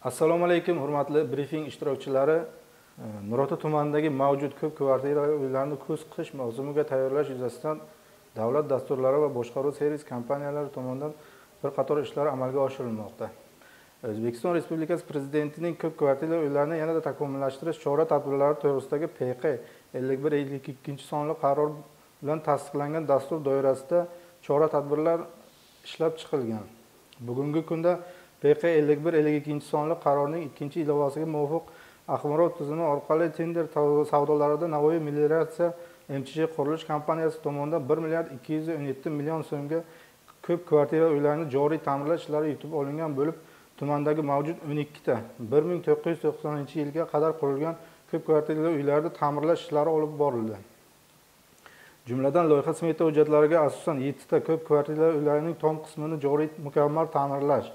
Assalomu alaykum, hurmatli brifing ishtirokchilari. Nurota tumanidagi mavjud ko'p kvartirali uylarni kuz-qish mavsumiga tayyorlash yuzasidan davlat dasturlari va boshqaruv servis kompaniyalari tomonidan bir qator ishlar amalga oshirilmoqda. O'zbekiston Respublikasi Prezidentining ko'p kvartirali uylarni yanada takomillashtirish chora-tadbirlari to'g'risidagi PQ 51/52 sonli qaror bilan tasdiqlangan dastur doirasida chora-tadbirlar ishlab chiqilgan. Bugungi kunda PQ 51/52 sonli qarorning 2-ilovasiga muvofiq axborot tizimi orqali tender savdolarida Navoiy melioratsiya MCH qurilish kompaniyasi tomonidan 1 milliard 217 million so'mga ko'p kvartirali uylarni joriy ta'mirlash ishlari yutib olingan bo'lib, tumandagi mavjud 12 ta 1990-yilga qadar qurilgan ko'p kvartirali uylarda ta'mirlash ishlari olib borildi. Jumladan, loyiha smeta hujjatlariga asosan 7 ta ko'p kvartirali uylarning tom qismini joriy mukammal ta'mirlash,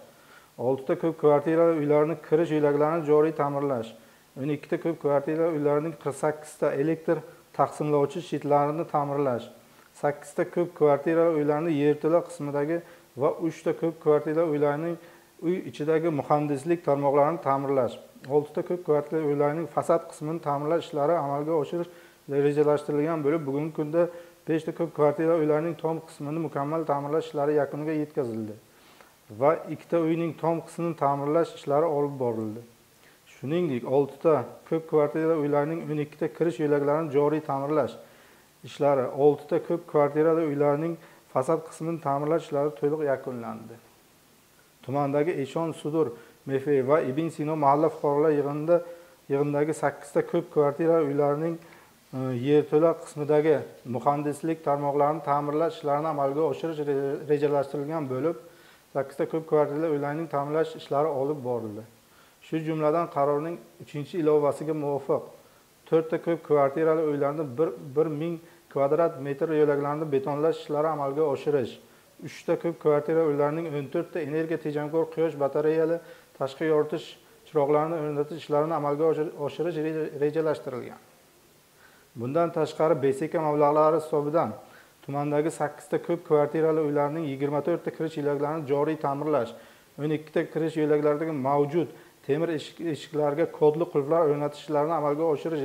6 ta ko'p kvartirali uylarning kirish yo'laklarini joriy ta'mirlash, 12 ta ko'p kvartirali uylarning 48 ta elektr taqsimlovchi shitlarini ta'mirlash, 8 ta ko'p kvartirali uylarning yerto'la qismidagi va 3 ta ko'p kvartirali uylarning uy ichidagi muhandislik tarmoqlarini ta'mirlash, 6 ta ko'p kvartirali uylarning fasad qismini ta'mirlash ishlari amalga oshirish rejalashtirilgan bo'lib, bugungi kunda 5 ta ko'p kvartirali uylarning tom qismini mukammal ta'mirlash ishlari yakuniga yetkazildi va 2 ta uyning tom qismini ta'mirlash ishlari olib borildi. Shuningdek, 6 ta ko'p kvartirali uylarning 12 ta kirish yo'laklarini joriy ta'mirlash ishlari, 6 ta ko'p kvartirali uylarning fasad qismini ta'mirlash ishlari to'liq yakunlandi. Tumandagi Eshon Sudur, Mefe va Ibn Sino mahalla fuqarolar yig'inidagi 8 ta ko'p kvartirali uylarning yerto'la qismidagi muhandislik tarmoqlarini ta'mirlash ishlarini amalga oshirish rejalashtirilgan bo'lib, 8 ta ko'p kvartirali uylarning ta'mirlash ishlari olib borildi. Shu jumladan, qarorning 3-ilovasiga muvofiq 4 ta ko'p kvartirali uylarni 1000 kvadrat metr yo'laklarni betonlash ishlari amalga oshirish, 3 ta ko'p kvartirali uylarning 14 ta energiya tejamkor quyosh batareyali tashqi yoritish chiroqlarini o'rnatish ishlarini amalga oshirish rejalashtirilgan. Bundan tashqari, BSK mablag'lari hisobidan tumandagi 8 ta ko'p kvartirali uylarning 24 ta kirish yo'laklarini joriy ta'mirlash, 12 ta kirish yo'laklaridagi mavjud temir eshiklarga kodli qulflar o'rnatish ishlarini amalga oshirish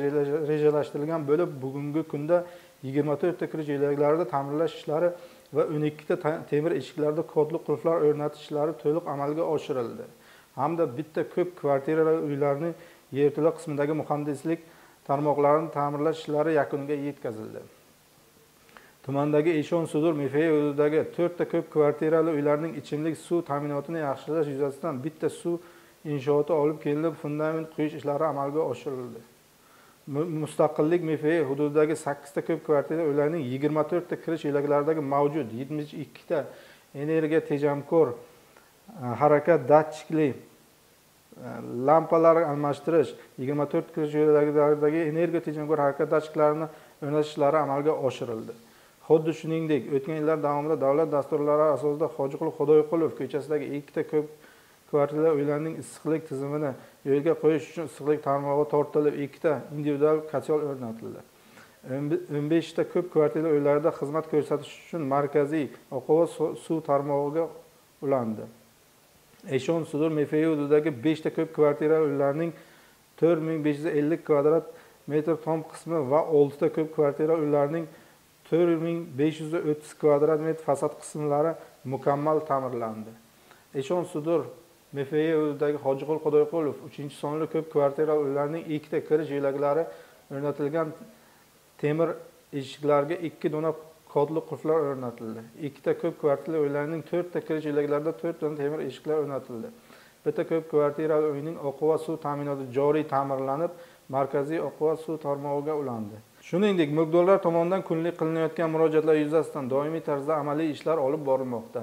rejalashtirilgan bo'lib, bugungi kunda 24 ta kirish yo'laklarida ta'mirlash ishlari va 12 ta temir eshiklarda kodli qulflar o'rnatish ishlari to'liq amalga oshirildi. Hamda bitta ko'p kvartirali uylarning yerto'la qismidagi muhandislik tarmoqlarini ta'mirlash ishlari yakuniga yetkazildi. Tumandagi Eshon Sudur Mefe hududidagi 4 ta ko'p kvartirali uylarning ichimlik suv ta'minotini yaxshilash yuzasidan bitta suv inshooti olib kelinib, fundament quyish ishlari amalga oshirildi. Mustaqillik Mefe hududidagi 8 ta ko'p kvartirali uylarning 24 ta kirish yo'laklaridagi mavjud 72 ta energiya tejamkor harakat datchikli lampalar almashtirish, 24 kirish yo'laklaridagi energiya tejamkor harakat datchiklarini o'rnatish ishlari amalga oshirildi. Xuddi shuningdek, o'tgan yillar davomida davlat dasturlari asosida Hojiqul Xudoyqulov ko'chasidagi 2 ta ko'p kvartirali uylarning issiqlik tizimini yo'lga qo'yish uchun issiqlik tarmog'i tortilib, 2 ta individual kotel o'rnatildi. 15 ta ko'p kvartirali uylarda xizmat ko'rsatish uchun markaziy oqova suv tarmog'iga ulandi. Eshon Sudur Mefe hududidagi 5 ta ko'p kvartirali uylarning 4550 kvadrat metr tom qismi va 6 ta ko'p kvartirali uylarning 4530 kvadrat metr fasad qismlari mukammal ta'mirlandi. Eshon Sudur Mefe hududidagi Hojiqul Xudoyqulov 3-sonli ko'p kvartirali uylarning 2 ta kirish yo'laklari o'rnatilgan temir eshiklarga 2 dona kodli qulflar o'rnatildi. 2 ta ko'p kvartirali uylarning 4 ta kirish yo'laklarida 4 dona temir eshiklar o'rnatildi. Bitta ko'p kvartirali uyning oqova suv ta'minoti joriy ta'mirlanib, markaziy oqova suv tarmog'iga ulandi. Shuningdek, mulkdorlar tomonidan kunlik qilinayotgan murojaatlar yuzasidan doimiy tarzda amaliy ishlar olib borilmoqda.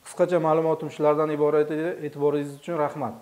Qisqacha ma'lumotim shulardan iborat edi. E'tiboringiz uchun rahmat.